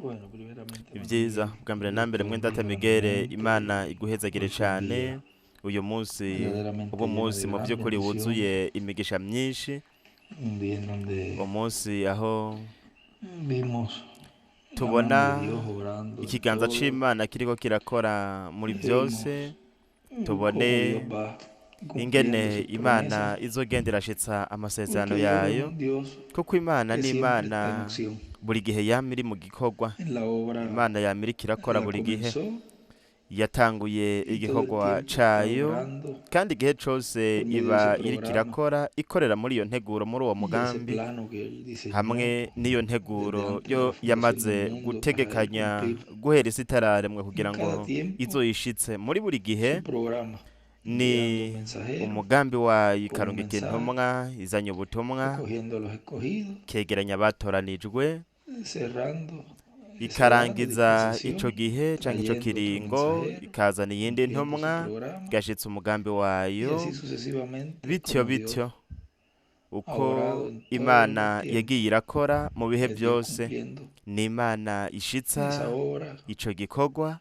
Bueno, primeramente, hermano Ibyiza Miguel, bwa mbere na Dios mbere, te mwene data bendiga Miguel, grandemente Imana iguhezagire por estos cyane. días Uyu munsi verdaderamente uba lleno de umunsi mu gran by'ukuri bendición, wuzuye imigisha myinshi, un día en donde umunsi aho vimos la mano tubona de Dios obrando en ikiganza todo, c'Imana kiriko kirakora muri byose, vimos cómo tubone Dios va cumpliendo ingene sus Imana promesas, izogenda irashitsa amasezerano porque Dios es yayo, un Dios kuko Imana que ni siempre está en Imana acción buri gihe yama iri mu gikorwa. en la obra, Imana yama iriko irakora la buri gihe, comenzó yatanguye y todo el igikorwa tiempo está cayo, obrando kandi igihe cose por medio de iba ese iriko programa irakora, ikorera muri iyo nteguro, muri uwo y ese mugambi, plano que Él diseñó hamwe n'iyo desde nteguro antes de yo la fundación del yamaze mundo para él gutegekanya cumplir guhera isi itararemwa en kugira cada ngo tiempo izoyishitse muri buri gihe. su programa, Ni enviando mensajeros umugambi wayo, con un ikarungika mensaje, intumwa izanye ubutumwa, escogiendo a los escogidos, kegeranya abatoranijwe, cerrando esa edad o ikarangiza ico dispensación, gihe canke ico trayendo otro kiringo, mensajero, ikazana iyindi cumpliendo su ntumwa, programa, igashitsa umugambi y wayo, así sucesivamente, bityo como Dios bityo ha uko obrado en todos los Imana tiempos, yagiye irakora mu bihe es Dios byose. cumpliendo Ni Imana ishitsa esa obra ico gikorwa,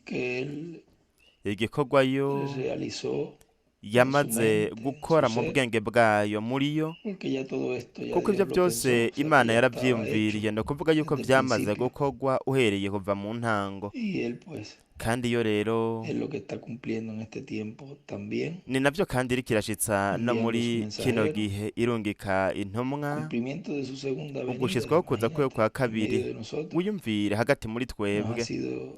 que Él igikorwa yo realizó en su yamaze mente, en su gukora mu ser, bwenge bwayo muri yo, porque ya todo esto ya kuko Dios ivyo lo pensó, byose o sea que Imana ya estaba hecho yaravyiyumviriye, ni ukuvuga yuko desde el vyamaze principio. gukorwa uhereye kuva mu ntango. Y Él pues Kandi iyo rero es lo que está cumpliendo en este tiempo también, ni navyo kandi iriko irashitsa no enviando su muri kino mensajero, gihe, irungika intumwa, cumplimiento de su segunda venida, ugushitswaho kuza kwiwe imagínate, kwa en medio kabiri. de nosotros Wiyumvire hagati muri nos ha twebwe, sido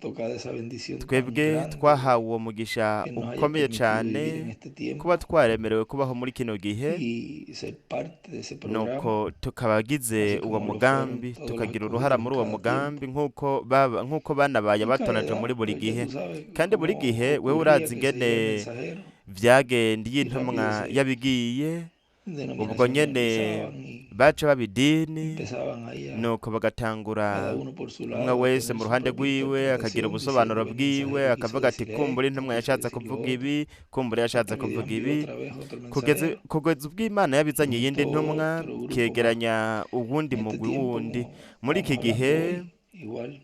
tocada esa bendición tan twebwe grande twahawe uwo mugisha que nos haya ukomeye permitido cane vivir en este kuba tiempo twaremerewe kubaho muri kino gihe, y ser parte de ese programa, nuko tukabagize así uwo como lo fueron mugambi, todos los tukagira uruhara escogidos en muri uwo cada mugambi tiempo. nk'uko baba, nk'uko banabaye Y cada abatoranijwe edad, muri buri pues ya gihe. tú sabes Kandi buri cómo gihe wewe ocurría urazi que se iba el ingene mensajero vyagenda iyo y rápido intumwa se yabigiye, ubwo denominaciones nyene empezaban y baca baba idini, empezaban ahí a nuko bagatangura cada uno por su umwe lado a wese tener mu su ruhande propia rwiwe akagira interpretación, ubusobanuro diciendo que el bwiwe, mensajero quiso akavuga ati decir kumbura esto, intumwa quiso yashatse decir lo kuvuga otro, ibi, kumbura yashatse hasta que Dios kuvuga envió ibi, otra vez otro kugeza mensajero kugeza ubwo Imana y yabizanye iyindi juntó ntumwa, otro grupo más. kegeranya uwundi En este mugwi tiempo, wundi. como Muri iki estamos gihe hablando hoy, igual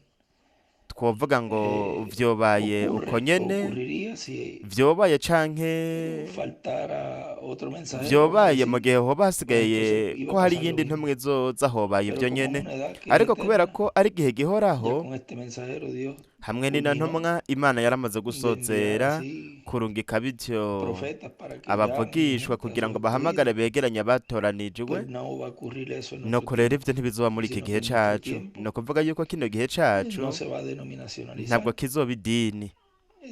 twovuga ngo vyobaye uko ocurre, nyene, ocurriría si vyobaye canke faltara otro mensajero, vamos a vyobaye mu decir, gihe hoba pues hasigaye entonces iba ko a hari pasar lo iyindi mismo. ntumwa izoza hobaye Pero ivyo como es nyene. una edad que es Ariko kubera eterna, ko ari igihe ya gihoraho, con este mensajero Dios hamwe n'ino culminó ntumwa Imana yaramaze de enviar gusozera así kurungika bityo profetas para que llamen abavugishwa gente a kugira sus ngo bahamagare escogidos, begeranye abatoranijwe. pero no va a ocurrir eso en nuestro Nuko rero tiempo, ivyo ntibizoba muri iki sino gihe que en nuestro cacu. tiempo Ni ukuvuga yuko kino gihe cacu no se va a ntabwo denominacionalizar, kizoba idini,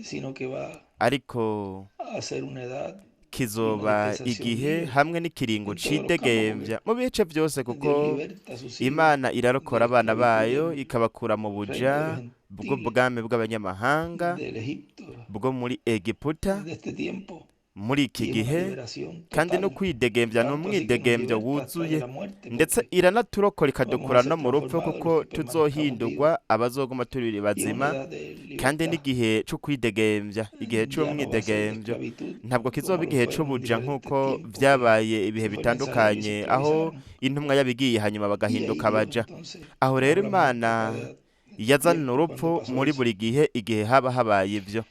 sino que va ariko a ser una edad y una kizoba dispensación igihe libre hamwe n'ikiringo en todos los campos, porque cidegembya mu bice byose, kuko Dios liberta a sus hijos Imana de irarokora la abana esclavitud bayo del ikabakura mu reino de buja los gentiles, bw'ubwami bw'abanyamahanga del Egipto, bwo muri Egiputa de este tiempo, muri iki y es una gihe. liberación Kandi no total, kwidegembya ni tanto así que nos umwidegembyo liberta hasta de wuzuye, la muerte, ndetse porque iranaturokora vamos a ikadukura ser no mu rupfu, transformados kuko los que permanezcamos vivos. tuzohindurwa abazoguma turi Y una bazima. edad de Kandi libertad n'igihe co kwidegembya, igihe ya no va a ser de c'umwidegembyo esclavitud ntabwo kizoba como lo igihe fueron en c'ubuja diferentes nk'uko tiempos que vyabaye ibihe fue el mensajero y se bitandukanye, aho esclavizaron. intumwa yabigiye hanyuma Y ahí bagahinduka Dios abaja. entonces Aho rero trajo la muerte Imana cada yazana tiempo urupfu cuando pasó muri eso. buri gihe igihe haba habaye ivyo.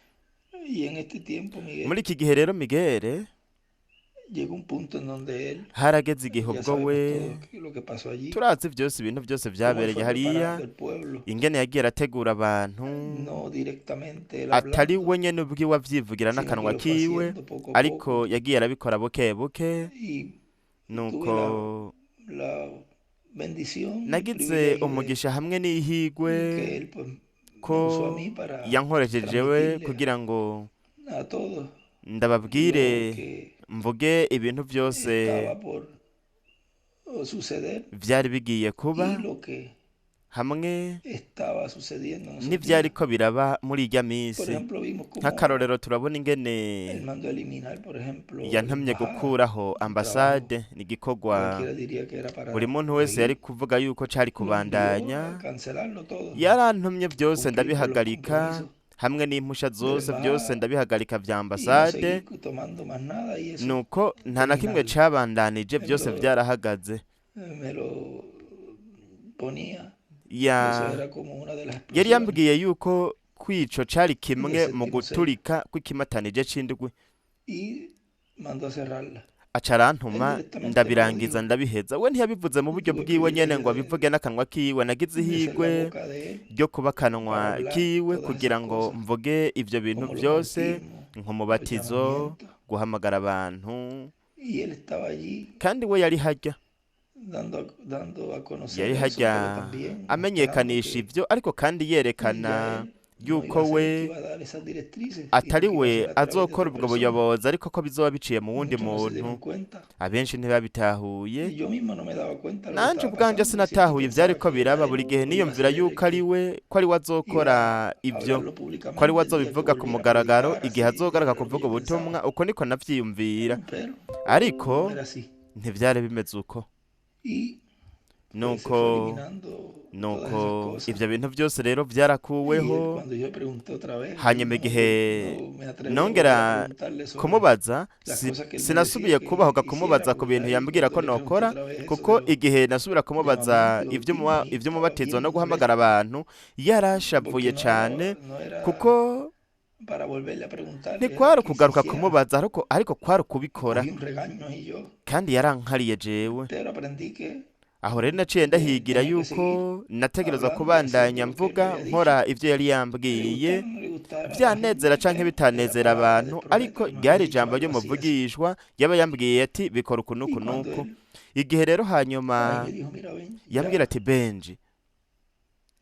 Y en este tiempo, Muri Miguel, iki gihe rero Miguel, llegó un punto en donde él, harageze igihe ya ubwo sabemos we todos lo que pasó allí, turazi vyose ibintu byose cómo él vyabereye fue hariya, preparando el pueblo, ingene yagiye arategura abantu, no directamente él atari hablando, we nyene ubwiwe avyivugira sino que n'akanwa lo fue kiwe, haciendo poco a ariko poco. yagiye arabikora buke buke. Y tuve Nuko la bendición y el nagize privilegio de umugisha hamwe n'ihigwe que él pues, me usó a ko mí para yankoresheje jewe transmitirle kugira ngo a todos ndababwire lo que mvuge ibintu byose estaba por suceder vyari bigiye kuba y lo que hamwe estaba sucediendo en esos días. n'ivyariko biraba muri irya Por minsi. ejemplo, vimos cómo Nk'akarorero turabona ingene él mandó a eliminar, por ejemplo, la yantumye embajada, gukuraho un trabajo, ambasade, ni igikorwa cualquiera diría que era buri para muntu wese yari seguir. kuvuga yuko cari Lo envió a kubandanya. cancelarlo todo, Yarantumye byose cumplir con los ndabihagarika, compromisos hamwe n'impusha de la zose byose embajada ndabihagarika vya y no ambasade. seguir tomando más nada y eso Nuko nta na kimwe terminarlo. cabandanije, Él byose vyarahagaze. me lo ponía Eso era como una de las Yari explosiones yambwiye yuko kwico cari del kimwe mu séptimo sello guturika kw'ikimatanije c'indwi. Y mandó a cerrarla. Aca Él arantuma directamente no lo ndabirangiza dijo. ndabiheza. We ntiyabivuze mu Yo buryo tuve el bwiwe nyene privilegio ngo abivuge n'akanwa kiwe. Nagize de ser la ihigwe boca de él ryo kuba para akanwa hablar kiwe todas kugira esas ngo cosas, mvuge ivyo bintu como los vyose, bautismos, los nk'umubatizo, llamamientos. guhamagara abantu. Y él estaba allí Kandi we yari harya, dando a conocer yari eso, pero harya también mostrando amenyekanisha que ivyo, ariko kandi ya yerekana él no iba yuko a ser el que we iba a dar esas directrices, sino atari que iba a we ser a través de azokora otra ubwo persona. buyobozi, ariko ko bizoba biciye mu wundi Muchos no se muntu. dieron cuenta. Abenshi ntibabitahuye. Y yo mismo no me daba cuenta lo que Nanje estaba ubwanje pasando. Siempre sinatahuye pensaba ivyariko que era biraba. él Buri gihe o iba a niyumvira ser él el yuko ari que we, ko ari we iba azokora a ivyo, hablarlo ko ari we públicamente el día que azobivuga ku volviera a mugaragaro predicar, igihe así azogaruka era lo que kuvuga yo pensaba. ubutumwa. Uko niko navyiyumvira, Pero ariko no era así. ntivyari bimeze uko. Y pues se fue Nuko eliminando todas esas nuko cosas. ivyo bintu byose rero Y él, vyarakuweho. cuando yo pregunté otra vez, Hanyuma no, igihe no me atreví a volver a nongera preguntarle sobre kumubaza, las cosas que él me decía sinasubiye que kubahuka hiciera, kumubaza ku porque bintu ahí yambwira cuando ko le pregunté nokora, otra vez eso kuko de los igihe nasubira kumubaza llamamientos y bautismos, y estaba ivy'umubatizo bien no guhamagara molesto, abantu, yarashavuye porque no, cane, no era kuko para volverle a preguntar, era ntikwari que se ukugaruka hiciera. kumubaza, ariko kwari ukubikora. Cogí un regaño y yo, Kandi yarankariye jewe. pero aprendí que Aho rero naciye ndahigira tenía que seguir yuko nategerezwa hablando y kubandanya haciendo lo que él me mvuga había dicho. nkora ivyo yari Le yambwiye, gustara o no le gustara a la vyanezera gente, canke era bitanezera palabra del abantu, profeta ariko que nos había ryari dicho ijambo algo así, así. ry'umuvugishwa yaba yambwiye ati bikora uku Y n'uku cuando n'uku. él Igihe rero ahí hanyuma me dijo, mira, ven, yambwira ya ati Benji,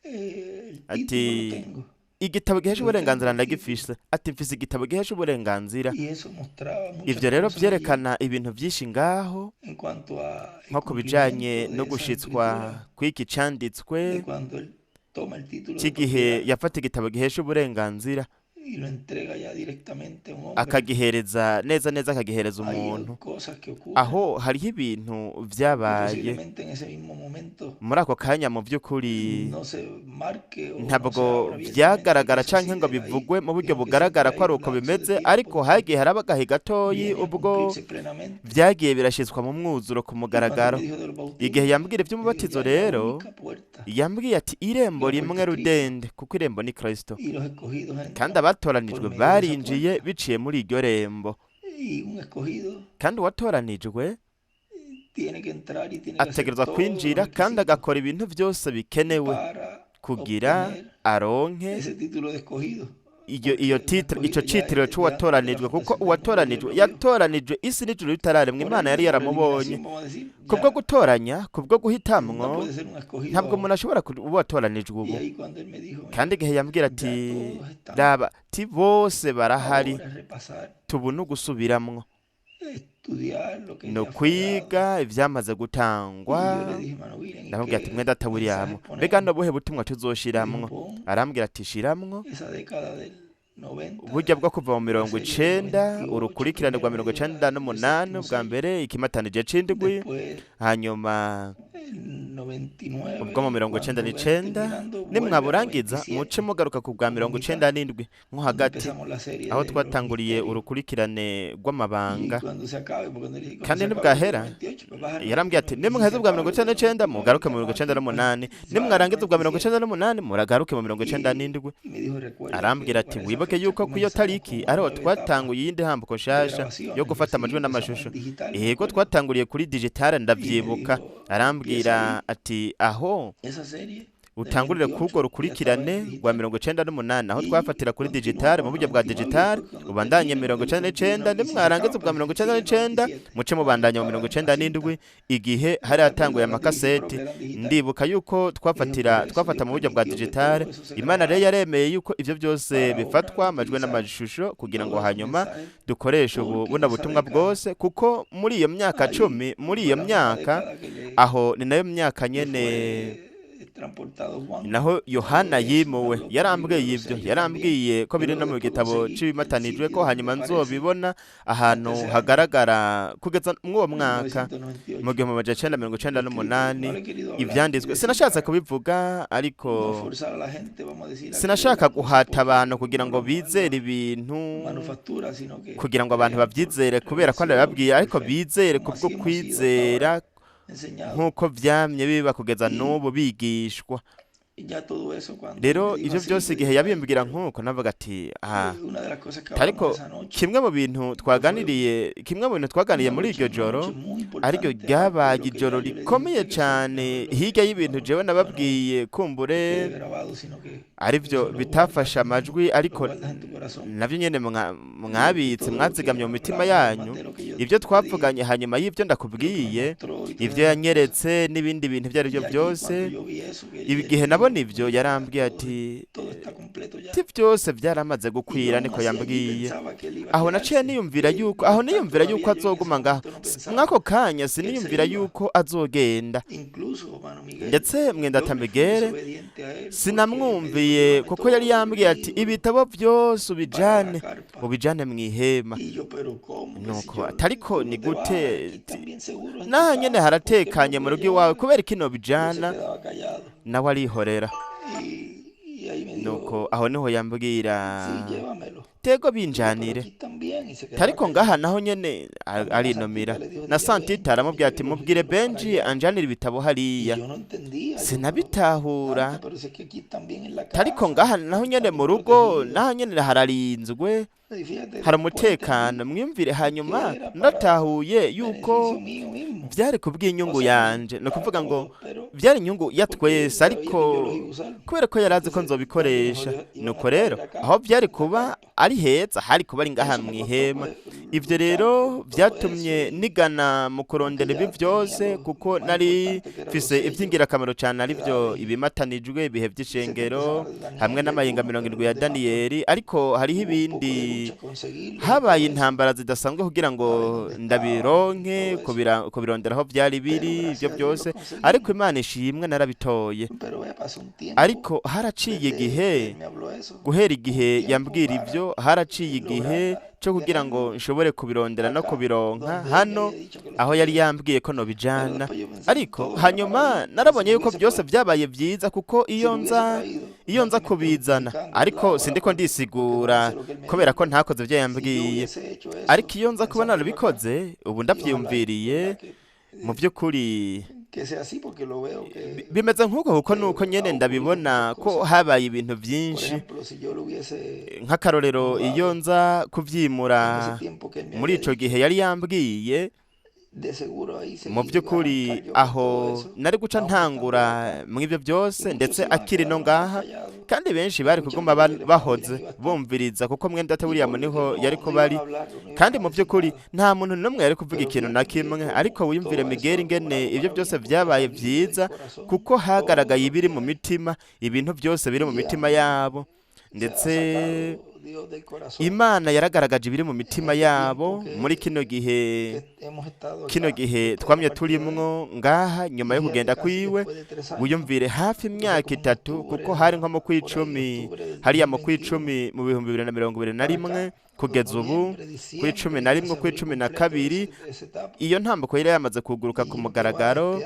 el título lo ati tengo, igitabo gihesha yo tengo uburenganzira el título. ndagifise, ati mfise igitabo gihesha uburenganzira. Y eso mostraba muchas Ivyo rero cosas allí vyerekana ibintu vyinshi ngaho, en cuanto a el nko ku bijanye cumplimiento no de esa gushitswa escritura, kw'iki canditswe de cuando él toma el título de c'igihe propiedad yafata igitabo gihesha uburenganzira y lo entrega ya directamente a un hombre. akagihereza neza neza, akagihereza Hay umuntu. cosas que ocurren Aho hariho ibintu y vyabaye posiblemente en ese mismo momento muri ako kanya. Mu vy'ukuri no se marque o no se ntabwo abra abiertamente que vyagaragara es así canke ngo de ahí, bivugwe mu buryo sino que siempre bugaragara ko hay ari un uko lapso de bimeze, tiempo ariko que hagiye haraba agahe gatoyi viene a ubwo cumplirse plenamente. vyagiye birashitswa mu mwuzuro ku Y cuando él mugaragaro. me dijo de los Igihe bautismos, yambwira me dijo, ivy'umubatizo ya la rero, única puerta, yambwiye ati irembo la rimwe puerta es Cristo, rudende, kuko irembo ni Kristo, y los escogidos kandi entran por abatoranijwe medio de esa barinjiye puerta. biciye muri iryo rembo. Y un escogido Kandi uwatoranijwe tiene que entrar y tiene que hacer ategerezwa todos los kwinjira kandi requisitos agakora ibintu vyose bikenewe para kugira obtener aronke ese título de escogido, iyo porque iyo un titre, ico escogido ya citiriro es desde antes de la c'uwatoranijwe, kuko fundación del mundo, Dios uwatoranijwe lo vio. yatoranijwe isi n'ijuru bitaramwe, Por Imana yari ende, por yaramubonye. eliminación, vamos a decir, Kubwo ya gutoranya, kubwo no guhitamwo, puede ser un escogido ntabwo umuntu ahora. ashobora kuba uwatoranijwe Y ubu. ahí cuando él me dijo, mira, Kandi igihe yambwira ya ati todos están, raba, ti bose barahari, ahora es repasar, tubu n'ugusubiramwo, estudiar lo que ni ya fue dado. ukwiga ivyamaze Y yo gutangwa. le dije, hermano William, ¿y Ndamubwira ati qué mwene data William, mensajes mbega ponemos? n'ubuhe butumwa Me dijo, tuzoshiramwo? pon Arambwira ati shiramwo esa década del 90, uburyo bwo kuva mu la mirongo serie del icenda, 98 urukurikirane rwa primero mirongo me dio icenda el n'umunani séptimo ubwa sello, mbere, ikimatanije c'indwi, después hanyuma el ubwo mu 99, mirongo icenda cuando ves n'icenda, terminando, vuelve al nimwaburangiza muce 97 mugaruka ku bwa como mirongo mitad, icenda n'indwi nko cuando hagati, empezamos la serie aho de los twatanguriye misterios. urukurikirane Y rw'amabanga. cuando se acabe, porque cuando le dije, cuando Kandi se acabe el del nibwahera, 98, pues baja al yarambwiye ati 99, y si se nimwaheza ubwa acaba mirongo el icenda del n'icenda 99, mugaruke mu mirongo estamos icenda aquí, n'umunani, se va al nimwarangiza ubwa mirongo 97. icenda n'umunani muragaruke mu mirongo icenda Y, n'indwi. y me dijo, recuerda que Arambwira ati para esa wibuke fecha yuko ku iyo comenzamos tariki con una ariho nueva etapa twatanguye iyindi hambuko de nshasha yo grabaciones. Yo gufata sí, amajwi empezamos n'amashusho. en digital, me Yego, acuerdo. twatanguriye kuri digitale Y me ndavyibuka. dijo, empieza Arambwira ahí ati aho esa serie del utangurire 98, k'urwo ya estaba en rukurikirane rwa digital. 98, aho Y twafatira kuri continúa digitale mu con buryo bwa 99 y digitale, después cuando ubandanye termine mirongo del icenda n'icenda, 99 y si se nimwarangiza acaba, ubwa pues mirongo icenda sigue n'icenda 97, muce cuando mubandanya mu estaba mirongo en icenda la n'indwi, cinta. igihe hari ¿Te acuerdas hatanguye la televisión amakaseti. propia era digital? Ndibuka yuko Me dijo, twafatira por eso twafata Dios mu buryo bwa permitió que digitale. todo eso se Imana rero grabara yaremeye yuko ivyo byose para ahora bifatwa amajwi utilizar n'amashusho kugira ngo todos esos hanyuma mensajes, dukoreshe ubu porque en buno esa butumwa década, bwose, kuko muri iyo myaka ahí 10, muri fue iyo la misma myaka, década que le aho ni nayo myaka que nyene fue transportado Juan. naho Habló Yohana de eso, yimuwe. habló por el libro Yarambwiye de los ivyo, sellos también. yarambwiye ko Yo biri no luego mu después gitabo conseguí el c'ibimatanijwe, sitio ko donde hanyuma aparece nzobibona ahantu hasta ese año, hagaragara kugeza mw'uwo mwaka mu 1998, 1998 escrito. No le he querido hablar y ivyanditswe. decir Sinashatse para kubivuga, ariko no forzar a la gente, vamos a decir, a creer sinashaka las cosas guhata porque abantu kugira uno ngo las bizere ibintu, manufactura, sino que kugira ngo abantu crean por bavyizere kubera ko revelación, nabibabwiye, por ariko fe, bizere como kubwo así hemos sido hasta ahora kwizera enseñados. nk'uko vyamye biba kugeza Y n'ubu bigishwa. Rero ivyo byose igihe yabimbwira nk'uko, navuga ati: "Ah." Ariko kimwe mu bintu twaganiriye, kimwe mu bintu twaganiriye muri iryo joro, ariryo ryabaye ijoro rikomeye cyane, hirya y'ibintu jewe nababwiye, kumbure aribyo bitafashe amajwi, ariko nabyo nyene mwabitse, mwazigamye mu mitima yanyu, ibyo twavuganye hanyuma y'ibyo ndakubwiye, ibyo yanyeretse n'ibindi bintu ibyo ari byo byose. Igihe nabona ibyo, yarambwiye ati ti: "Byose byaramaze gukwira." Niko yambwiye. Aho naciye niyumvira yuko, aho niyumvira yuko azoguma ngaho. Mwako kanya siniyumvira yuko azogenda. Ndetse mwendata Miguel, sinamwumviye, kuko yari yambwiye ati: "Ibitabo byose ubijane, ubijane mu ihema." Nuko atariko ni gute? Naha nyene haratekanye mu rugo iwawe, kubera kino bijana? Nawe arihorera. Nuko aho niho yambwira: "Tego, binjanire." Ariko ngaha naho nyene arinumira. Na Santita aramubwira ati: "Mubwire Benji anjanire ibitabo hariya." Sinabitahura. Ariko ngaha naho nyene mu rugo, naho nyene hararinzwe, hari umutekano. Mwiyumvire. Hanyuma natahuye yuko byari kubw'inyungu yanje, ni ukuvuga ngo byari inyungu ya twese, ariko kubera ko yari azi ko nzobikoresha. Nuko rero aho byari kuba ari heza hari kuba ari ngaha mu ihema. Ibyo rero byatumye nigana mu kurondera ibi byose, kuko nari mfise iby'ingirakamaro cyane, ari byo ibimatanijwe, ibihe by'ishengero, hamwe n'amahinga 70 ya Daniyeli. Ariko hariho ibindi, habaye intambara zidasanzwe kugira ngo ndabironke, kubirondera aho byari biri, ibyo byose. Ariko Imana ishimwe, narabitoye. Ariko haraciye igihe, guhera igihe yambwira ibyo, haraciye igihe cyo kugira ngo nshobore kubirondera no kubironka hano aho yari yambwiye ko nobijana. Ariko hanyuma narabonye yuko byose byabaye byiza, kuko iyo nza kubizana, ariko sindiko ndisigura kubera ko ntakoze ibyo yambwiye, ariko iyo nza kuba narabikoze, ubu ndabyiyumviriye, mu by'ukuri bimeze nk'uko, kuko nuko nyene ndabibona ko habaye ibintu byinshi. Nk'akarorero, iyo nza kuvyimura muri ico gihe yari yambwiye, mu by'ukuri aho nari guca ntangura mw'ibyo byose, ndetse akiri no ngaha, kandi benshi bari kuguma bahoze bumviriza, kuko mwene data William niho yari kuba ari, kandi mu by'ukuri nta muntu n'umwe yari kuvuga ikintu na kimwe. Ariko wiyumvire Miguel, ingene ibyo byose byabaye byiza, kuko hagaragaye ibiri mu mitima, ibintu byose biri mu mitima yabo. Ndetse Imana yaragaragaje ibiri mu mitima yabo muri kino gihe, kino gihe twamye turimwo ngaha nyuma yo kugenda kwiwe. Wiyumvire, hafi imyaka 3, kuko hari nko mu kw'icumi hariya, mu kw'icumi mu 2021, kugeza ubu kw'icumi na rimwe, kw'icumi na kabiri, iyo ntambuko yari yamaze kuguruka ku mugaragaro.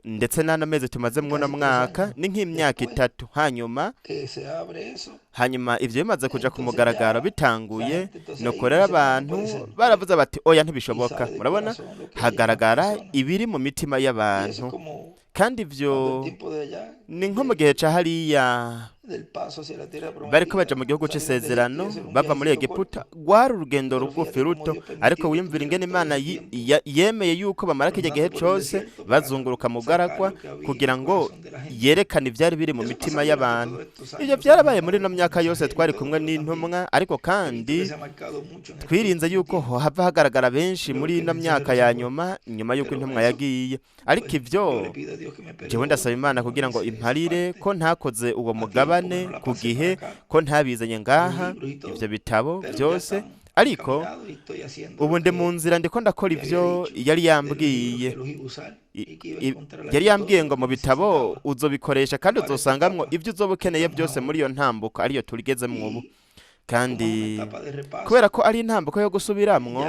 Ndetse n'ano mezi tumaze mw'uno mwaka ni nk'imyaka 3. Hanyuma ibyo bimaze kuja ku mugaragaro, bitanguye, nuko rero abantu baravuze bati: "Oya, ntibishoboka." Murabona, hagaragara ibiri mu mitima y'abantu. Kandi ibyo ni nko mu gihe ca hariya bariko baja mu gihugu c'isezerano bava muri Egiputa, rwari urugendo rugufi ruto, ariko wiyumvira ingene Imana yemeye yuko bamara kirya gihe cose bazunguruka mu garagwa, kugira ngo yerekane ivyari biri mu mitima y'abantu. Ibyo byarabaye muri ino myaka yose twari kumwe n'intumwa. Ariko kandi twirinze yuko hava hagaragara benshi muri ino myaka ya nyuma, nyuma yuko intumwa yagiye. Ariko ivyo jewe ndasaba Imana kugira ngo imparire ko ntakoze uwo mugabane ku gihe, ko ntabizanye ngaha ivyo bitabo byose. Ariko ubu ndi mu nzira, ndiko ndakora ivyo yari yambwiye. Yari yambwiye ngo: "Mu bitabo uzobikoresha, kandi uzosangamwo ibyo uzoba ukeneye byose muri iyo ntambuko ariyo turigezemwo ubu." Kandi kubera ko ari intambuko yo gusubiramwo,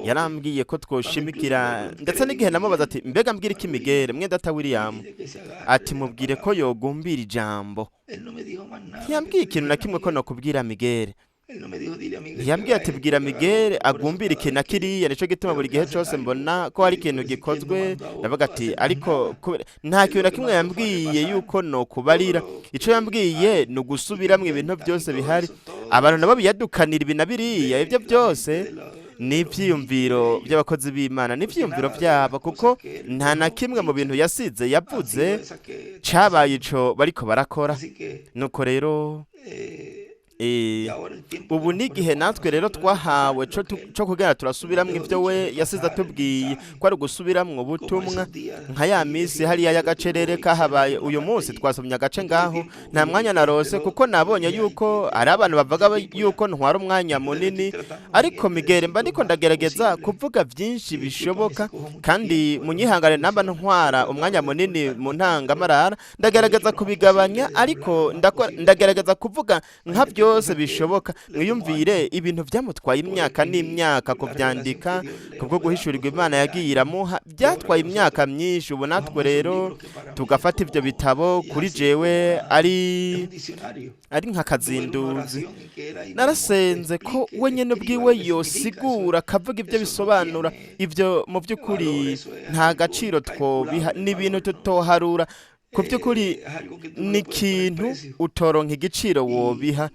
yarambwiye ko twoshimikira. Ndetse n'igihe namubaza ati: "Mbega mbwira iki Miguel?" Mwe data William ati: "Mubwire ko yogumbira ijambo." Ntiyambwiye ikintu na kimwe ko nokubwira Miguel. Ntiyambwiye ati bwira Miguel agumbire iki na kiriya. Nico gituma buri gihe cyose mbona ko hari ikintu gikozwe, ndavuga ati ariko nta kintu na kimwe yambwiye yuko no kubarira. Ico yambwiye ni ugusubiramwo ibintu byose bihari. Abantu nabo biyadukanira ibi na biriya, ibyo byose ni ivyiyumviro by'abakozi b'Imana, ni ivyiyumviro byabo, kuko nta na kimwe mu bintu yasize yavuze cabaye ico bariko barakora. Nuko rero ubu ni igihe natwe rero twahawe co kugenda turasubiramwo ibyo we yasize atubwiye, ko ari ugusubiramwo ubutumwa nka ya minsi hariya y'agacerere kahabaye. Uyu munsi twasomye agace ngaho. Nta mwanya narose, kuko nabonye yuko hari abantu bavuga yuko ntwara umwanya munini, ariko Miguel, mba ndiko ndagerageza kuvuga byinshi bishoboka, kandi munyihangane namba ntwara umwanya munini mu ntangamarara. Ndagerageza kubigabanya, ariko ndagerageza kuvuga nka byose bishoboka. Mwiyumvire ibintu byamutwaye imyaka n'imyaka kubyandika, kubwo guhishurirwa Imana yagiye iramuha, byatwaye imyaka myinshi. Ubu natwe rero tugafata ibyo bitabo, kuri jewe ari nk'akazinduzi. Narasenze ko we nyene ubwiwe yosigura, akavuga ibyo bisobanura. Ibyo mu by'ukuri nta gaciro twobiha, ni ibintu tutoharura. Ku by'ukuri ni ikintu utoronka igiciro wobiha.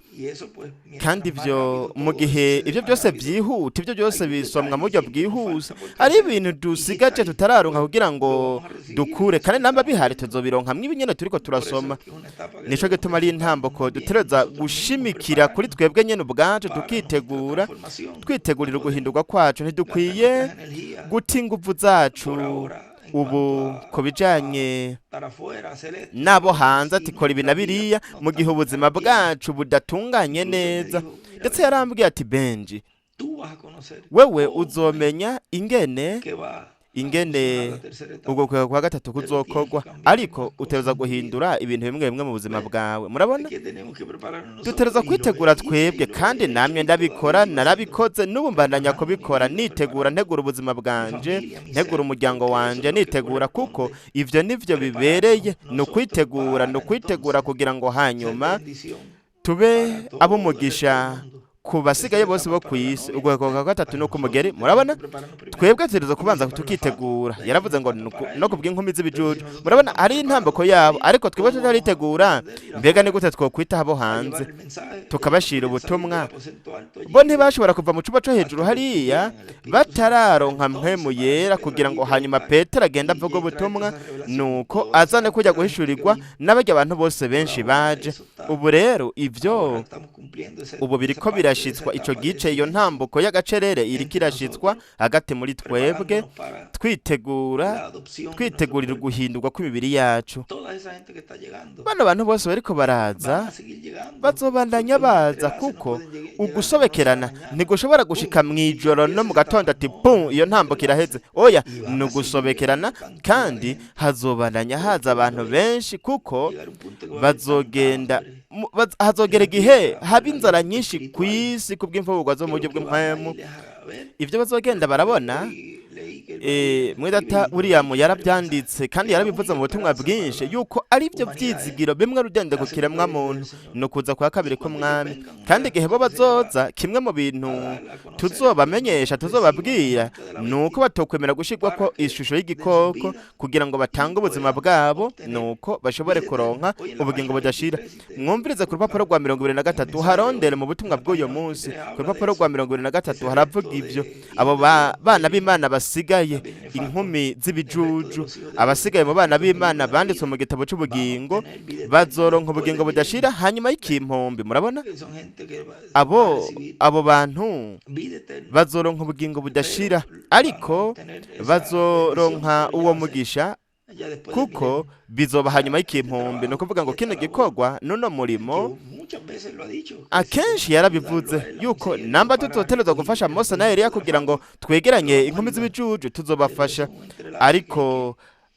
Kandi ibyo mu gihe ibyo byose byihuta, ibyo byose bisomwa mu buryo bwihuse, ari ibintu dusigaje tutararonka kugira ngo dukure, kandi namba bihari tuzobironka mw'ibi nyene turiko turasoma. Nico gituma ari intambuko dutereza gushimikira kuri twebwe nyene ubwacu, tukitegura, twitegurira uguhindurwa kwacu. Ntidukwiye guta inguvu zacu ubu ku bijanye n'abo hanze, ati kora ibi na biriya, mu gihe ubuzima bwacu budatunganye neza. Ndetse yarambwiye ati: "Benji, wewe uzomenya ingene ubwo kwega kwa gatatu kuzokorwa, ariko utegerezwa guhindura ibintu bimwe bimwe mu buzima bwawe." Murabona, dutegerezwa kwitegura twebwe, kandi namwe ndabikora, narabikoze, n'ubu mbandanya kubikora, nitegura, ntegura ubuzima bwanje, ntegura umuryango wanje, nitegura, kuko ivyo nivyo bibereye, ni ukwitegura, ni ukwitegura kugira ngo hanyuma tube ab'umugisha ku basigaye bose bo ku isi. Uguheko kwa gatatu ni ukumugeri. Murabona, twebwe tutegerezwa kubanza tukitegura. Yaravuze ngo no kubw'inkumi z'ibijuju. Murabona, ari intambako yabo, ariko twebwe tutaritegura, mbega ni gute twokwita abo hanze tukabashira ubutumwa? Bo ntibashobora kuva mu cyumba cyo hejuru hariya batararonka Mpwemu Yera, kugira ngo hanyuma Petero agende avuge ubutumwa, nuko azane kujya guhishurirwa n'abarya abantu bose benshi baje. Ubu rero ibyo ubu biriko birashitswa, ico gice, iyo ntambuko y'agacerere iriko irashitswa hagati muri twebwe, twitegura, twitegurira uguhindurwa kw'imibiri yacu. Bano bantu bose bariko baraza bazobandanya baza, kuko ugusobekerana ntigushobora gushika mw'ijoro no mu gatondo ati pum, iyo ntambuko iraheze. Oya, ni ugusobekerana, kandi hazobandanya haza abantu benshi, kuko bazogenda hazogera igihe haba inzara nyinshi ku isi kubw'imfungurwa zo mu buryo bw'impwemu. Ibyo bazogenda barabona, mwedata William yarabyanditse kandi yarabivuze mu butumwa bwinshi yuko ari byo byizigiro bimwe rudende ku kiremwa muntu, ni ukuza kwa kabiri k'Umwami. Kandi igihe bo bazoza, kimwe mu bintu tuzobamenyesha, tuzobabwira, ni uko batokwemera gushyirwa ko ishusho y'igikoko, kugira ngo batange ubuzima bwabo, ni uko bashobore kuronka ubugingo budashira. Mwumvirize ku rupapuro rwa 23, harondere mu butumwa bw'uyu munsi. Ku rupapuro rwa 23 haravuga ibyo abo bana b'Imana basigaye, inkumi z'ibijuju, abasigaye mu bana b'Imana banditswe mu gitabo cy'ubugingo, bazoronka ubugingo budashira hanyuma y'ikimpombi. Murabona, abo bantu bazoronka ubugingo budashira, ariko bazoronka uwo mugisha kuko bizoba hanyuma y'ikimpombi. Ni ukuvuga ngo kino gikorwa n'uno murimo, akenshi yarabivuze yuko namba tuzoterezwa gufasha Mose na Eliya kugira ngo twegeranye inkumi z'ibijuju, tuzobafasha, ariko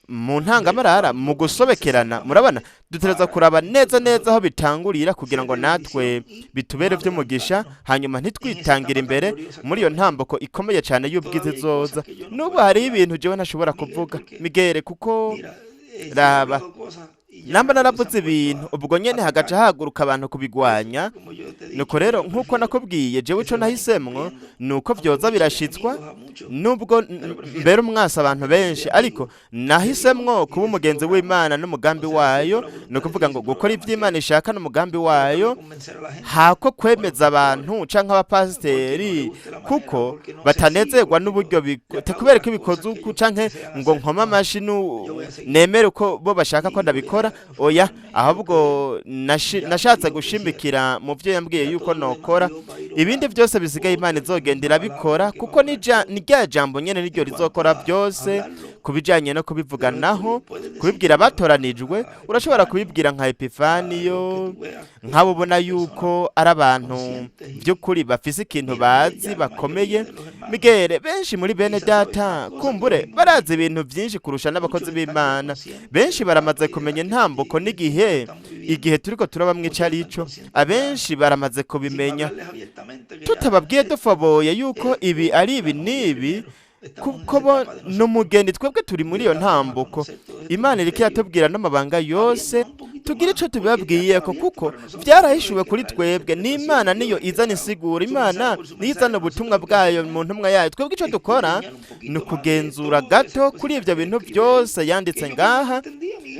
mu ntangamarara, mu gusobekerana. Murabona, dutegerezwa kuraba neza neza aho bitangurira, kugira ngo natwe bitubere by'umugisha, hanyuma ntitwitangire imbere muri iyo ntambuko ikomeye cyane y'ubwiza izoza. N'ubu hariho ibintu jewe ntashobora kuvuga, Miguel, kuko raba Namba naravuze ibintu, ubwo nyene hagaca haguruka abantu kubigwanya. Nuko rero, nk'uko nakubwiye, jewe ico nahisemwo ni uko vyoza birashitswa, nubwo mbere umwasi abantu benshi, ariko nahisemwo kuba umugenzi w'Imana n'umugambi wayo, ni ukuvuga ngo gukora ivy'Imana ishaka n'umugambi wayo, hako kwemeza abantu canke abapasiteri, kuko batanezerwa n'uburyo kubera ko ibikoze uku, canke ngo nkome amashi nemere uko bo bashaka ko ndabikora. Oya, ahubwo nashatse gushimikira mu vyo yambwiye yuko nokora. Ibindi byose bisigaye Imana izogenda irabikora, kuko ni rya jambo nyene niryo rizokora byose. Ku bijanye no kubivuganaho, kubibwira abatoranijwe, urashobora kubibwira nka Epifaniyo, nk'abo ubona yuko ari abantu by'ukuri bafise ikintu bazi bakomeye. Migere, benshi muri bene data kumbure barazi ibintu byinshi kurusha n'abakozi b'Imana. Benshi baramaze kumenya intambuko n'igihe, igihe turiko turabamwo ico arico. Abenshi baramaze kubimenya, tutababwiye dufoboye yuko ibi ari ibi n'ibi, kuko bo n'umugeni, twebwe turi muri iyo ntambuko. Imana iriko iratubwira n'amabanga yose, tugira ico tubibabwiyeko, kuko vyarahishuwe kuri twebwe n'Imana. Niyo izana insiguro, Imana niyo izana ubutumwa bwayo mu ntumwa yayo. Twebwe ico dukora ni ukugenzura gato kuri ivyo bintu byose yanditse ngaha.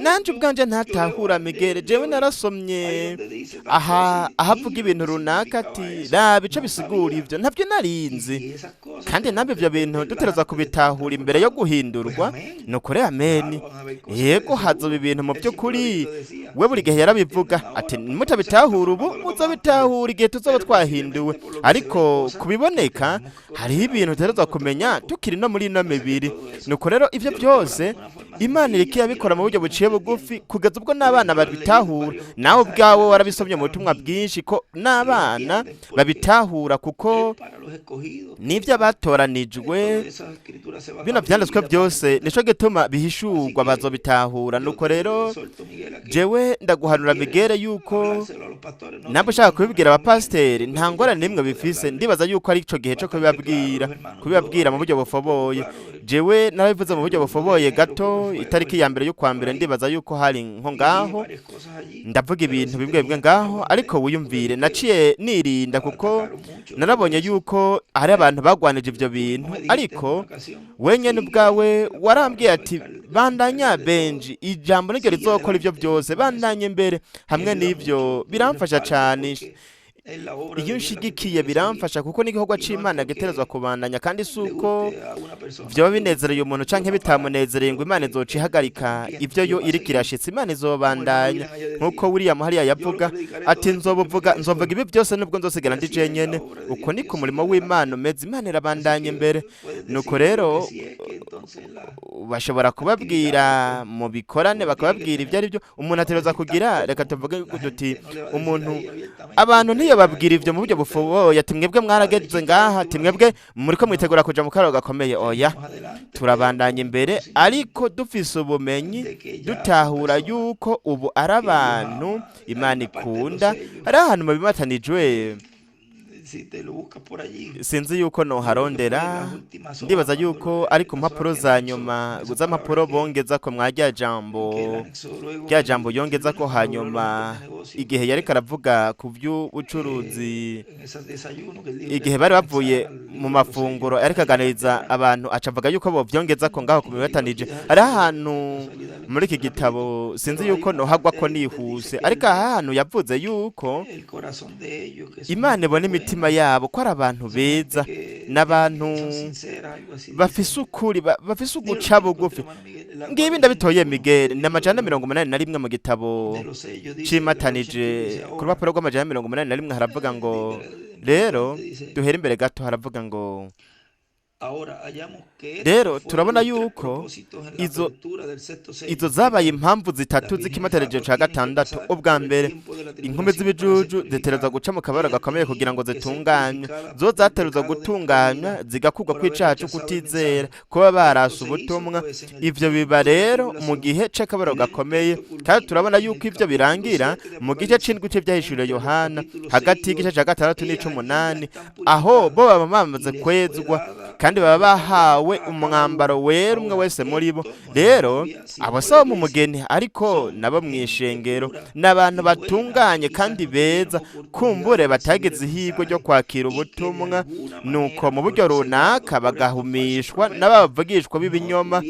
Nanje ubwanje ntatahura, Migere. Jewe narasomye aha ahavuga ibintu runaka, ati raba ico bisigura, ivyo ntabyo narinzi. Kandi nabyo ivyo bintu dutegerezwa kubitahura imbere yo guhindurwa. Ni ukuri, ameni, yego, hazoba ibintu mu by'ukuri. We buri gihe yarabivuga ati mutabitahura ubu, muzabitahura igihe tuzoba twahinduwe. Ariko kubiboneka, hariho ibintu dutegerezwa kumenya tukiri no muri ino mibiri. Nuko rero ivyo byose Imana iriko irabikora mu buryo buciye bugufi, kugeza ubwo n'abana babitahura. Nawe ubwawe warabisomye mu butumwa bwinshi ko n'abana babitahura, kuko n'ibyo abatoranijwe, bino vyanditswe byose, nico gituma bihishurwa, bazobitahura. Nuko rero jewe ndaguhanura, Migere, yuko ntabwo ushaka kubibwira abapasiteri, nta ngorane n'imwe bifise. Ndibaza yuko ari ico gihe co kubibabwira mu buryo bufoboye. Jewe narabivuze mu buryo bufoboye gato itariki ya 1 y'ukwa mbere, ndibaza yuko hari nko ngaho, ndavuga ibintu bimwe bimwe ngaho. Ariko wiyumvire, naciye nirinda, kuko narabonye yuko hari abantu bagwanije ivyo bintu. Ariko wenyene ubwawe warambwiye ati bandanya Benji, ijambo niryo rizokora ivyo byose, bandanye imbere hamwe n'ivyo. Biramfasha cane iyo nshigikiye, biramfasha, kuko n'igikorwa c'Imana giterezwa kubandanya. Kandi si uko vyoba binezereye umuntu canke bitamunezereye ngo Imana izoca ihagarika ivyo yo iriko irashitsa. Imana izobandanya, nk'uko William hariya yavuga ati nzobuvuga, nzovuga ibi byose nubwo nzosigara ndi jenyene. Uko niko umurimo w'Imana umeze, Imana irabandanya imbere. Nuko rero bashobora kubabwira mu bikorane, bakababwira ibyo ari byo umuntu ategerezwa kugira. Reka tuvuge duti umuntu, abantu ntiyo babwira ibyo mu buryo bufoboye ati mwebwe mwarageze ngaha, ati mwebwe muriko mwitegura kuja mu kararo gakomeye. Oya, turabandanya imbere, ariko dufise ubumenyi, dutahura yuko ubu ari abantu Imana ikunda. Hari ahantu mu bimatanijwe, sinzi yuko noharondera, ndibaza yuko ari ku mpapuro za nyuma z'ampapuro bongeza ko mwa jambo, rya jambo yongeza ko hanyuma igihe yariko aravuga ku by'ubucuruzi, igihe bari bavuye mu mafunguro, ariko aganiriza abantu, aca avuga yuko bovyongeza ko ngaho ku bibatanije. Hariho ahantu muri iki gitabo, sinzi yuko nohagwa ko nihuse, ariko aha hantu yavuze yuko Imana ibona imitima yabo ko ari abantu beza n'abantu bafise ukuri, bafise uguca bugufi. Ngibi ndabitoye, Miguel, ni 481 mu gitabo cimatanije. Ku rupapuro rw'481 haravuga ngo, rero duhere imbere gato, haravuga ngo rero turabona yuko izo zabaye impamvu zitatu z'ikimatarije ca gatandatu. Ubwa mbere, inkumi z'ibijuju ziterezwa guca mu kabaro gakomeye kugira ngo zitunganywe. Zo zaterezwa gutunganywa, zigakurwa kw'icaha co kutizera, kuba barasa ubutumwa. Ivyo biba rero mu gihe c'akabaro gakomeye. Kandi turabona yuko ivyo birangira mu gice c'indwi c'ivyahishuriwe Yohana, hagati y'igice ca gatandatu n'ic'umunani, aho bo baba bamaze kwezwa. Kandi baba bahawe umwambaro wera, umwe wese muri bo. Rero abo si abo mu mugeni, ariko nabo mu ishengero ni abantu batunganye kandi beza, kumbure batagize ihirwe ryo kwakira ubutumwa, nuko mu buryo runaka bagahumishwa n'abavugishwa b'ibinyoma.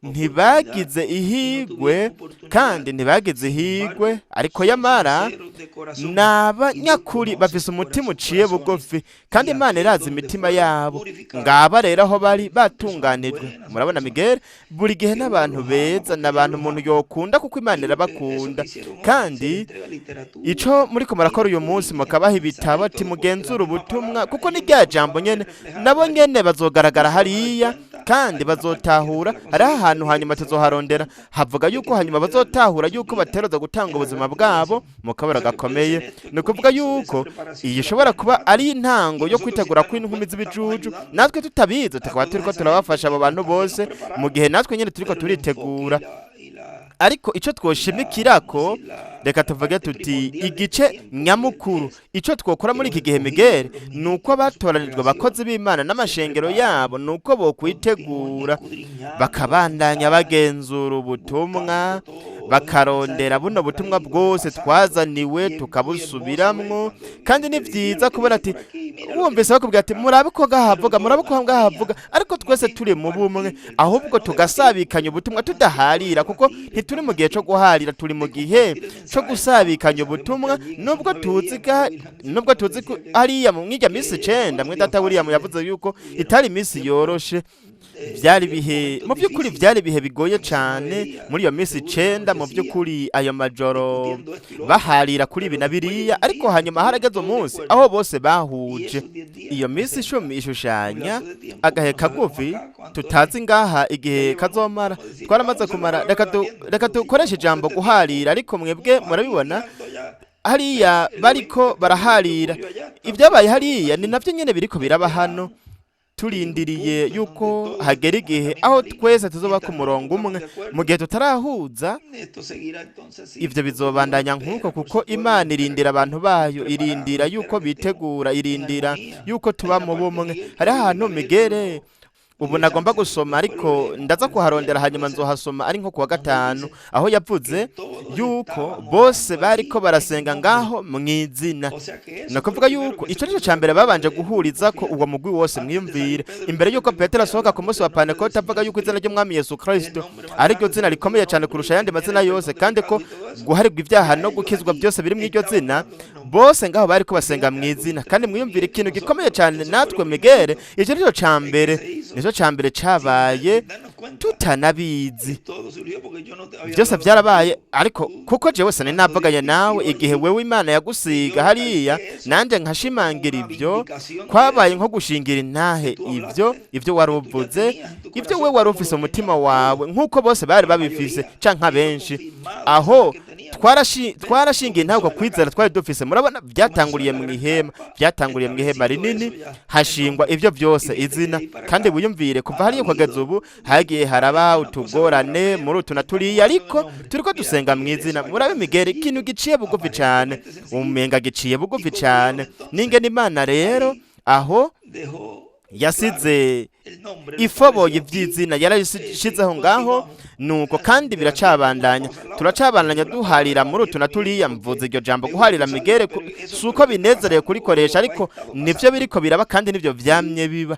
Ntibagize ihigwe kandi ntibagize ihigwe, ariko yamara ni abanyakuri, bafise umutima uciye bugufi, kandi Imana irazi imitima yabo. Ngaba rero aho bari batunganijwe. Murabona, Miguel, buri gihe n'abantu beza, n'abantu umuntu yokunda kuko Imana irabakunda. Kandi ico muriko murakora uyu munsi, mukabaha ibitabo ati mugenzure ubutumwa, kuko ni rya jambo nyene, nabo nyene bazogaragara hariya kandi bazotahura. Hariho ahantu hanyuma tuzoharondera havuga yuko hanyuma bazotahura yuko bateroza gutanga ubuzima bwabo mu kabara gakomeye. Ni ukuvuga yuko iyi ishobora kuba ari intango yo kwitegura kw'inkumi z'ibijuju, natwe tutabizi tukaba turiko turabafasha abo bantu bose, mu gihe natwe nyene turiko turitegura. Ariko icyo twoshimikirako, reka tuvuge tuti igice nyamukuru icyo twokora muri iki gihe, Miguel, ni uko abatoranijwe, abakozi b'Imana n'amashengero yabo, ni uko bokwitegura, bakabandanya bagenzura ubutumwa, bakarondera buno butumwa bwose twazaniwe, tukabusubiramwo. Kandi ni byiza kubona ati wumvise bakubwira ati murabe ko ngahavuga, murabe ko ngahavuga, ariko twese turi mu bumwe, ahubwo tugasabikanya ubutumwa tudaharira, kuko ntituri mu gihe cyo guharira, turi mu gihe cyo gusabikanya ubutumwa. Nubwo tuzi ko hariya mu mwirya minsi 9, mwe data William yavuze yuko itari iminsi yoroshe, byari bihe, mu by'ukuri byari ibihe bigoye cyane muri iyo minsi 9. Mu by'ukuri ayo majoro baharira kuri ibi na biriya, ariko hanyuma harageze umunsi aho bose bahuje. Iyo minsi 10 ishushanya agahe kagufi tutazi ngaha igihe kazomara. Twaramaze kumara, reka dukoreshe ijambo guharira, ariko mwebwe murabibona hariya bariko baraharira. Ibyabaye hariya ni nabyo nyine biriko biraba hano. Turindiriye yuko hagera igihe aho twese tuzoba ku murongo umwe. Mu gihe tutarahuza, ivyo bizobandanya nk'uko, kuko Imana irindira abantu bayo, irindira yuko bitegura, irindira yuko tuba mu bumwe. Hariho ahantu, Miguel, ubu nagomba gusoma, ariko ndaza kuharondera, hanyuma nzohasoma ari nko kuwa gatanu, aho yavuze yuko bose bariko barasenga ngaho mu izina. Ni ukuvuga yuko icyo nicyo cya mbere babanje guhuriza ko uwo mugwi wose. Mwiyumvire, imbere yuko Petero asohoka ku munsi wa Pantekote avuga yuko izina ry'Umwami Yesu Kristo ari ryo zina rikomeye cyane kurusha ayandi mazina yose, kandi ko guharirwa ibyaha no gukizwa byose biri mu iryo zina, bose ngaho bariko basenga mu izina. Kandi mwiyumvire ikintu gikomeye cyane natwe, Miguel, icyo nicyo cya mbere, nicyo cya mbere cabaye tutanabizi. Byose byarabaye, ariko kuko jewe sinari navuganye nawe igihe wewe Imana yagusiga hariya, nanjye nkashimangira ibyo, kwabaye nko gushingira intahe ibyo wari uvuze, ibyo we wari ufise umutima wawe, nk'uko bose bari babifise canke abenshi. Aho twarashingiye ntabwo kwizera twari dufise. Murabona, byatanguriye mu ihema, byatanguriye mu ihema rinini, hashingwa ibyo byose izina. Kandi wiyumvire, kuva hariya kugeza ubu hagiye haraba utugorane muri utu na turiya, ariko turiko dusenga mu izina. Murabe, Miguel, ikintu giciye bugufi cyane, umenga giciye bugufi cyane, ningene Imana rero aho yasize ifoboye iby'izina, yarayishizeho ngaho. Nuko kandi biracabandanya, turacabandanya duharira muri utu na turiya. Mvuze iryo jambo guharira, Miguel, si uko binezereye kurikoresha, ariko nibyo biriko biraba kandi nibyo vyamye biba.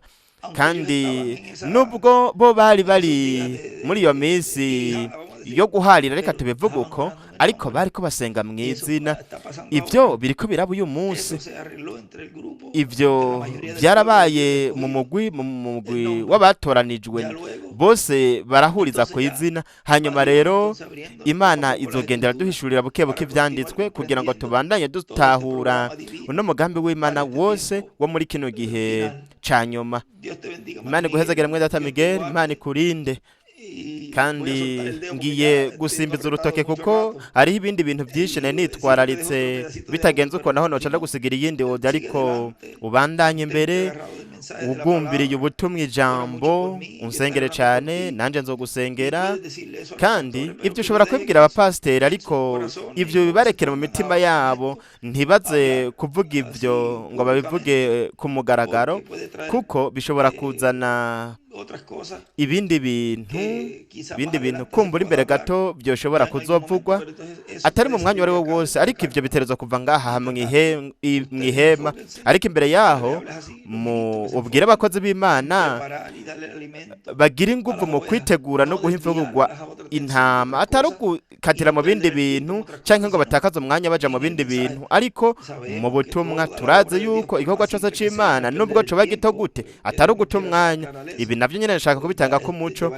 Kandi nubwo bo bari bari muri iyo minsi yo guharira, reka tubivuge uko, ariko bariko basenga mu izina. Ibyo biriko biraba uyu munsi. Ibyo byarabaye mu mugwi w'abatoranijwe, bose barahuriza ku izina. Hanyuma rero Imana izogendera duhishurira buke buke ivyanditswe kugira ngo tubandanye dutahura uno mugambi w'Imana wose wo muri kino gihe ca nyuma. Imana iguhezagire, mwe data Miguel, Imana ikurinde. Kandi ngiye gusimbiza urutoke kuko hariho ibindi bintu byinshi nari nitwararitse. Bitagenze uko naho noca ndagusigira iyindi audio, ariko ubandanye imbere. Ubwumviriye ubutumwa ijambo, unsengere cyane, nanjye nzogusengera. Kandi ibyo ushobora kubibwira abapasiteri, ariko ibyo bibarekera mu mitima yabo, ntibaze kuvuga ibyo ngo babivuge ku mugaragaro, kuko bishobora kuzana ibindi bintu, ibindi bintu kumbura imbere gato byoshobora kuzovugwa atari mu mwanya uwo ari wo wose. Ariko ibyo biterezwa kuva ngaha mu ihema. Ariko imbere yaho mu ubwire abakozi b'Imana bagira ingufu mu kwitegura no guha imfungurwa intama, atari ugukatira mu bindi bintu cyangwa ngo batakaze umwanya baja mu bindi bintu. Ariko mu butumwa turazi yuko igikorwa cyose c'Imana, nubwo coba gito gute, atari uguta umwanya. Ibi navyo nyene nshaka kubitanga ko umuco,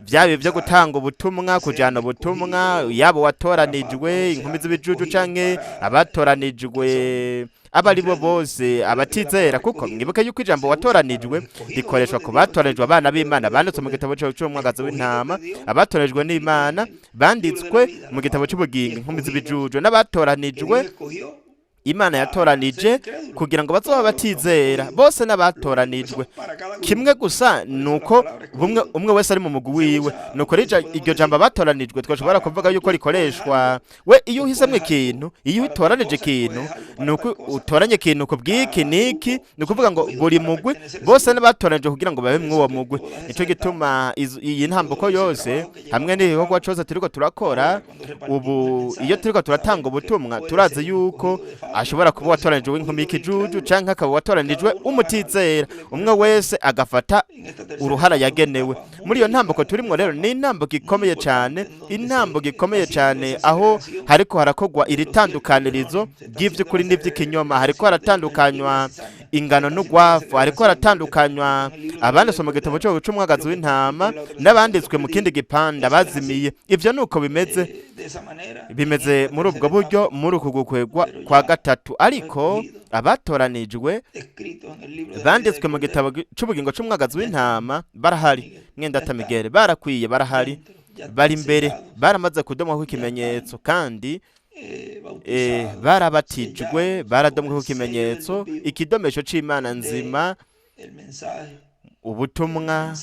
byaba ibyo gutanga ubutumwa, kujana ubutumwa, yaba watoranijwe inkumi z'ibijuju canke abatoranijwe abo ari bo bose, abatizera, kuko mwibuke yuko ijambo watoranijwe rikoreshwa ku batoranijwe, abana b'Imana banditswe mu gitabo cy'umwagazi w'intama, abatoranijwe n'Imana banditswe mu gitabo cy'ubugingo, inkumi z'ibijuju n'abatoranijwe Imana yatoranije kugira ngo bazoba batizera bose n'abatoranijwe. Kimwe gusa nuko bumwe umwe wese ari mu mugwi wiwe. Nuko rija iryo jambo batoranijwe twashobora kuvuga yuko rikoreshwa we iyo uhisemwe ikintu, iyo utoranije ikintu, nuko utoranye ikintu ku bw'iki niki, ni ukuvuga ngo buri mugwi bose n'abatoranije kugira ngo babe mw'uwo mugwi. Nico gituma iyi ntambuko yose hamwe n'igikorwa cose turiko turakora ubu, iyo turiko turatanga ubutumwa, turazi yuko ashobora kuba watoranijwe w'inkumi y'ikijuju canke akaba watoranijwe umutizera, umwe wese agafata uruhara yagenewe muri iyo ntambuko turimwo. Rero ni intambuko ikomeye cyane, intambuko ikomeye cyane, aho hariko harakogwa iri tandukanirizo ry'ivy'ukuri n'ivy'ikinyoma, hariko haratandukanywa ingano n'ugwafu, hariko haratandukanywa abanditswe mu gitabo cyo c'umwagazi w'intama n'abanditswe mu kindi gipanda bazimiye. Ivyo nuko bimeze, bimeze muri ubwo buryo muri uku gukwegwa kwa gatatu. Ariko abatoranijwe banditswe mu gitabo c'ubugingo c'umwagazi w'intama barahari, mwenda Tamigere, barakwiye, barahari, bari imbere, baramaze kudomwaho ikimenyetso, kandi barabatijwe, baradomweho ikimenyetso, ikidomesho c'Imana nzima, ubutumwa,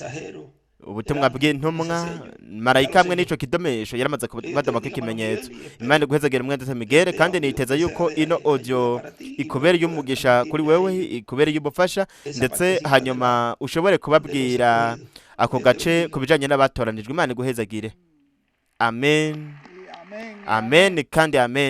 ubutumwa bw'intumwa, marayika hamwe n'ico kidomesho yaramaze kubadomako ikimenyetso. Imana iguhezagire, mwenda Tamigere, kandi niteza yuko ino audio ikubera y'umugisha kuri wewe, ikubera y'ubufasha, ndetse hanyuma ushobore kubabwira ako gace ku bijanye n'abatoranijwe. Imana iguhezagire. Amen, amen kandi amen.